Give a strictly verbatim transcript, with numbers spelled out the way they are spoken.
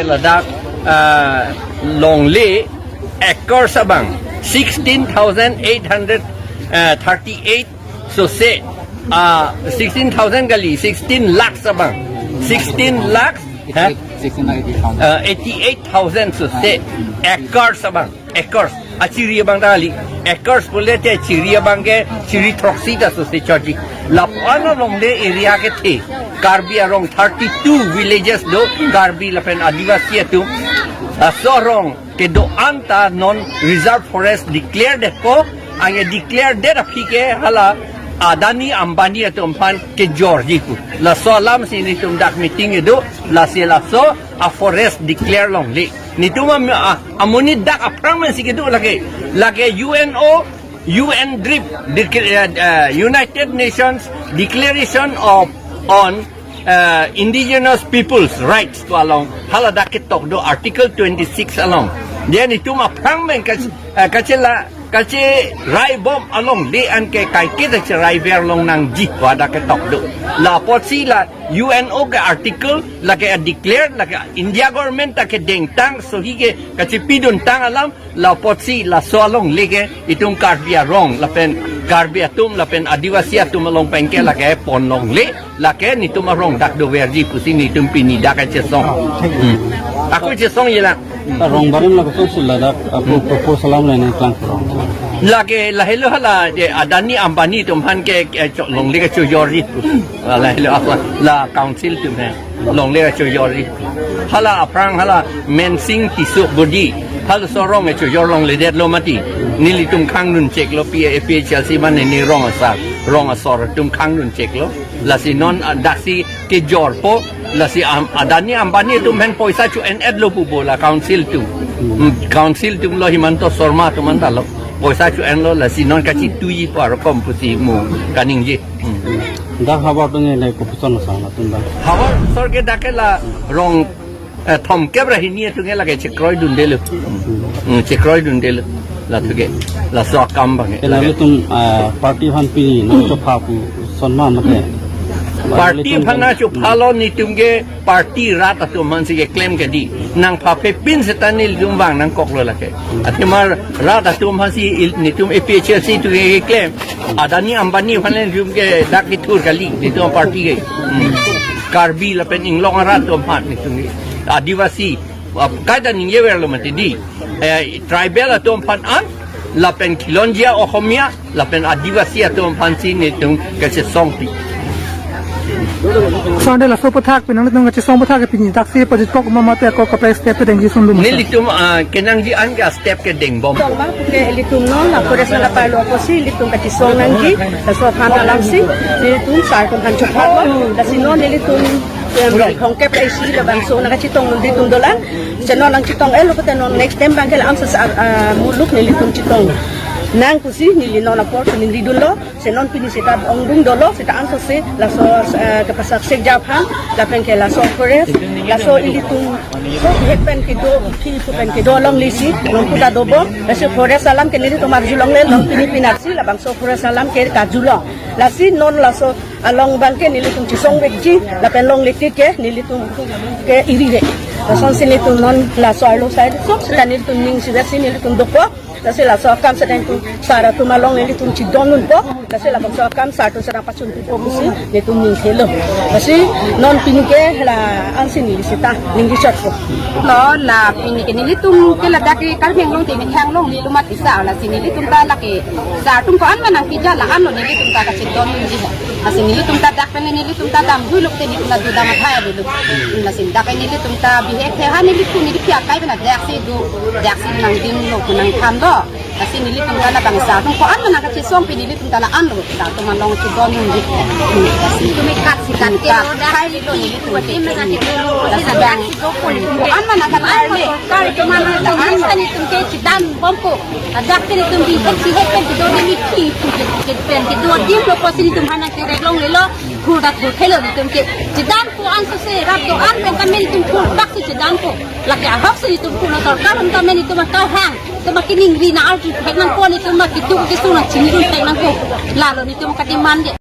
Ladak, ah, longle acres abang sixteen thousand eight hundred thirty-eight sose, ah, sixteen thousand kali, sixteen lakhs abang, sixteen lakhs, ha? Sixteen lakh eighty thousand. Ah, eighty-eight thousand sose, acres abang, acres. Achiri abang ta kali, acres pulote chiri abang ke chiri throksi ta sose chotji. Lapu-an alongle area kethe, Karbi arong thirty-two villages do, Karbi lapen Adivasi atum. Laso arong kedo-an ta non reserve forest declare detpo, anke declare det aphi ke hala Adani Ambani atum aphan kejorji pu. Laso alam si nelitum dak meeting kedo, lasi laso a forest declare longle. Nelitum am-, a-, amonit dak aphrang amen si kedo lake. Lake U N O, U N DRIP, dec-, eh, eh, United Nations Declaration of, on, eh, Indigenous Peoples Rights pu along. Hala dak ketok do Article twenty-six along. Dia nelitum aphrang amen kach-, eh, kachela, kacherai bom alongle anke kaike ta cherai ver longnangji pu dak ketok do. La apotsi la U N O ke article, lake a declare, lake India government ta kedengtang, sohi ke kachepidun tang alam, la apotsi laso alongle ke itum Karbi arong, lapen Karbi atum, lapen Adivasi atum along pen ke lake pon longle, lake nelitum arong dak doverji pusi nelitum pini dak kachesong. Hmm. Ako chesongji la. Arong barim la koson si ladak, apo propose alam le nangklang kurang. Lake lahelo hala je Adani Ambani atum aphan ke, eh, cho-, longle kechojorji. Lahelo apa la council atum he. Longle kechojorji. Hala aphrang hala Mensing Tisso bodi. Halaso arong kechojor longledetlo mati. Nelitum khangdun cheklo P A P H L C mane ni rong asar, rong asor atum khangdun cheklo. Lasi non, ah, daksi kejorpo, lasi am-, Adani Ambani atum aphan poisa cho-en-etlo pupo la council atum. Hmm, council atum lo Himanta Sarma atum aphan ta lo. Poisa cho-enlo lasi non kachituipo arokom pusi mo kaningje. Hmm. Dak havar atum le kopuson sang latum dak. Havar asor ke dak ke la rong, eh, thomkep ra hini atum ke lake chekroidundelo. Hmm, chekroidundelo. Latum ke. Laso akam abang ke. Ela latum, ah, party aphan pini nangchopha pu sonma mate. Party aphan nangchophalo, nelitum ke party rat atum aphan si keklem kedi. Nangphaphepin seta nelitum vang nangkoklo lake. Athema rat atum aphan si il-, nelitum A P H L C atum ke keklem. Adani Ambani aphan le nelitum ke dak kethur kali, nelitum party ke. Hmm. Karbi lapen inglong arat atum aphan nelitum ke. Adivasi, ah, kaita ningjeverlo mati di. Eh, tribal atum aphan an, lapen khilonjia Ohomia, lapen Adivasi atum aphan si nelitum kachesongpi. Sir, de laso aputhak pen nanglitum kachesong aputhak ke pini daksi pajut kok ma mate ako kaprek step kedengji sundum, sir? Nelitum, ah, kenangji an ke step kedeng bom. Tong ma ke ilitum non la forest nangparlo apotsi ilitum kachesong nangji, laso aphan alamsi nelitum sar atum aphan chopharlo, lasi non nelitum, em, thomkep ra isi labangso nangkachetong nelitum dolang. Senon nangchetong-etlo pute non next time abang ke la-an sa, ah, muluk nelitum chetong. Nang pusi neli non apor ningridunlo. Senon pini seta ongdung dolo, seta ansose laso, eh, kepasak sekja aphan, lapen ke laso forest, laso ilitum so head pen kedo, ithi ipu pen kedo alongle si, non puta dobom, laso forest alam ke nelitum arjulongle, non pini pinarsi labangso forest alam ke karjulong. Lasi non laso along abang ke nelitum chesongvekji, lapen longle tik ke nelitum ke iri re. Lasonsi nelitum non laso arlo side, so seta nelitum ning sivesi nelitum dokok. Lasi laso akam seta nelitum sar atum along nelitum chedondunpo. Lasi labangso akam sar atum seta pachunpipo pusi nelitum ning thelo. Lasi non pini ke la-ansi neli seta ningri chotpo. Lo la pini ke nelitum ke ladak ke Karbi Anglong te methang long nelitum matisa, lasi nelitum ta lake sar atum ko-an ma nangpija la-anlo nelitum ta kachedondunji. Lasi nelitum ta dak pen nelitum ta damjuilo te nelitum ta dodam athai avelo. Lasi dak pen nelitum ta bihek the ha nelitum neli pi akai pen daksi do, daksi nangdinglo, nangthanlo. Lasi nelitum ta labangso atum ko-an ma nangkachesongpi nelitum ta la-anlo, sar atum along chedondunji. Lasi nelitum kat si kat ke kat thailo nelitum ke. Lasi bang ko-an ma nangkatharle, kar atum ma la-an nelitum ke chedan bompo. Dak pen nelitum bihek si hek pen kedo neli pi pen kedodimlo pusi nelitum aphan nangkerek longlelo. Thur ta thur thelo nelitum ke. Chedanpo ansose rat do-an pen tame nelitum thur baksi chedanpo. Lake ahok si nelitum thur na sorkar atum tame nelitum akal hang. Nelitum akiningri nang-arju thek nangpo, nelitum akiduk akisung nangchinidun thek nangpo. Lalo nelitum kademand ke.